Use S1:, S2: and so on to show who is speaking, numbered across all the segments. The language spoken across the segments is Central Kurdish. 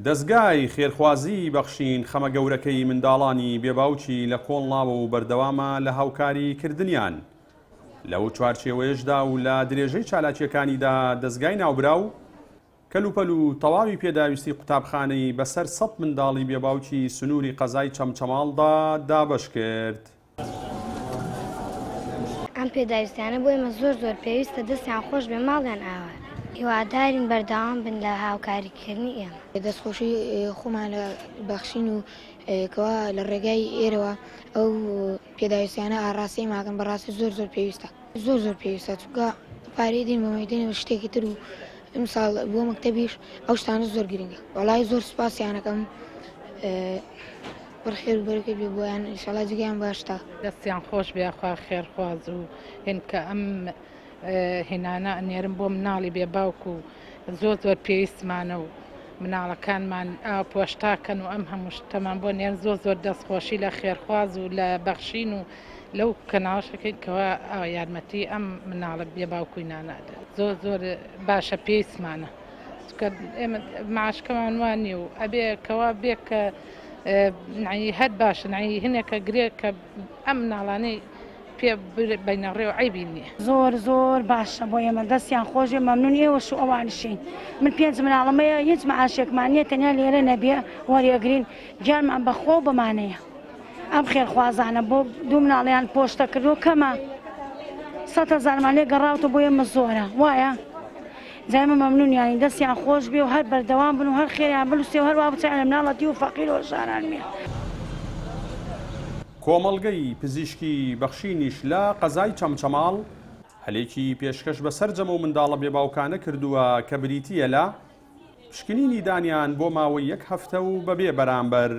S1: دەزگای خێرخوازیی بەخشین خەمە گەورەکەی منداڵانی بێ باوکی لە کۆڵ ناوە و بەردەوامە لە هاوکاری کردنیان. لەو چوارچێوەیەشدا و لە درێژەی چالاکییەکانیدا دەزگای ناوبراو کەلوپەل و تەواوی پێداویستی قوتابخانەی بەسەر سەت منداڵی بێ باوکی سنووری قەزای چەمچەماڵدا دابەش کرد.
S2: ئەم پێداویستیانە بۆ ئێمە زۆر زۆر پێویستە دەستیان خۆش بێ ماڵیان ئاوا بێ هیوادارین بەردەوام بن لە هاوکاری کردنی ئێمە.
S3: دەستخۆشی خۆمان لە بەخشین و کەوا لە ڕێگای ئێرەوە ئەو پێداویستیانە ئاڕاستەی ماکەن بەڕاستی زۆر زۆر پێویستە زۆر زۆر پێویستە چونکە پارەی دین بۆ مەدینە و شتێکی تر و ئمساڵ بۆ مەکتەبیش ئەو شتانە زۆر گرنگە وەڵای زۆر سوپاسیانەکەم پڕ خێر و بەرەکەت بێ بۆیان ئینشاڵا جێگەیان باشتە.
S4: دەستیان خۆش بێ خوا خێرخواز و هێن کە ئەم هێنانە ئەنێرن بۆ مناڵی بێ باوک و زۆر زۆر پێویستمانە و مناڵەکانمان ئاو پۆشتاکەن و ئەم هەموو شتەمان بۆ نێرن زۆر زۆر دەستخۆشی لە خێرخواز و لە بەخشین و لەو کەناڵەشەکەین کەوا یارمەتی ئەم مناڵە بێ باوکوی نانادەن زۆر زۆر باشە پێویستمانە. چونکە ئێمە معاشکەمان وا نییە و ئەبێ کەوا بێ کە نعی هەر باشە نعی هینێکە گرێ کە ئەم مناڵانەی پێ بینە ڕێ و عەیبی نییە.
S5: زۆر زۆر باشە بۆ ئێمە دەستیان خۆشبێ مەمنون ئێوەش و ئەوانیشین من پێنج مناڵم هەیە هیچ معاشێکمان نییە تەنیا لێرە نەبێ وەریەگرین گیانمان بەخوا و بەمانەیە ئەم خێرخوازانە بۆ دوو مناڵیان پۆشتە کردووە کەمە سەد هەزارمان لێ گەڕاوتە بۆ ئێمە زۆرە وایە جا ئێمە مەمنونیانین دەستیان خۆش بێ و هەر بەردەوام بن و هەر خێریان بنوسێ و هەر وا بچیان لە مناڵە دیو و فەقیر و هەژاران بێ.
S1: کۆمەڵگەی پزیشکی بەخشینیش لە قەزای چەمچەماڵ، هەلێکی پێشکەش بە سەرجەم ئەو منداڵە بێباوکانە کردووە کە بریتییە لە، پشکنینی دانیان بۆ ماوەی یەک هەفتە و بەبێ بەرامبەر.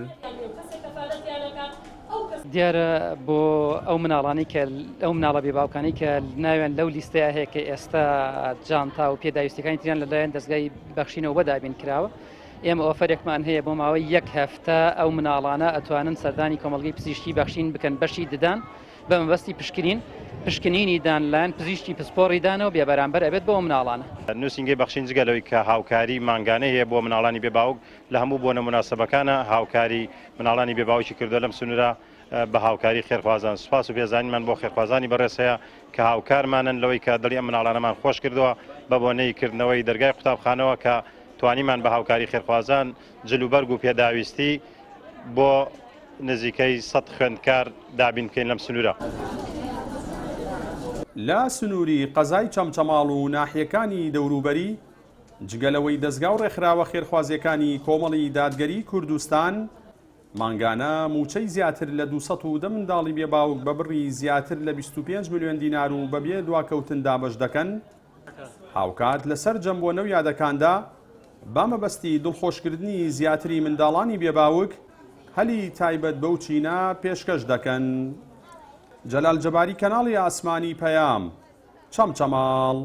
S6: دیارە بۆ ئەو مناڵانەی کە ئەو مناڵە بێ باوکانەی کە ناویان لەو لیستەیە هەیە کە ئێستا جانتا و پێداویستەکانی تریان لەلایەن دەستگای بەخشینەوە بە دابین کراوە ئێمە ئۆفەرێکمان هەیە بۆ ماوەی یەک هەفتە ئەو مناڵانە ئەتوانن سەردانی کۆمەڵگەی پزیشکی بەخشین بکەن بەشی ددان بە مەبەستی پشکنین پشکنینی دان لایەن پزیشکی پسپۆڕی دانەوە بێ بەرامبەر ئەبێت بۆ مناڵانە.
S7: نووسینگەی بەخشین جگە لەوەی کە هاوکاری مانگانەی هەیە بۆ مناڵانی بێ باوک لە هەموو بۆنە موناسەبەکانا هاوکاری مناڵانی بێ باوکی کردووە لەم سنوورە بە هاوکاری خێرخوازان سوپاس و پێزانینمان بۆ خێرخوازانی بەڕێز هەیە کە هاوکارمانن لەوەی کە دڵی ئەم مناڵانەمان خۆش کردووە بە بۆنەی کردنەوەی دەرگای قوتابخانەوە کە توانیمان بە هاوکاری خێرخوازان جل و بەرگ و پێداویستی بۆ نزیکەی سەت خوێندکار دابین بکەین لەم سنوورە.
S1: لە سنووری قەزای چەمچەماڵ و ناحیەکانی دەوروبەری، جگە لەوەی دەزگا و ڕێکخراوە خێرخوازییەکانی کۆمەڵی دادگەریی کوردستان مانگانە مووچەی زیاتر لە 210 منداڵی بێ باوک بە بڕی زیاتر لە 25 ملیۆن دینار و بەبێ دواکەوتن دابەش دەکەن، هاوکات لە سەرجەم بۆنە و یادەکاندا بە مەبەستی دڵخۆشکردنی زیاتری منداڵانی بێ باوک هەلی تایبەت بەو چینە پێشکەش دەکەن. جەلال جەباری کەناڵی ئاسمانی پەیام، چەمچەماڵ.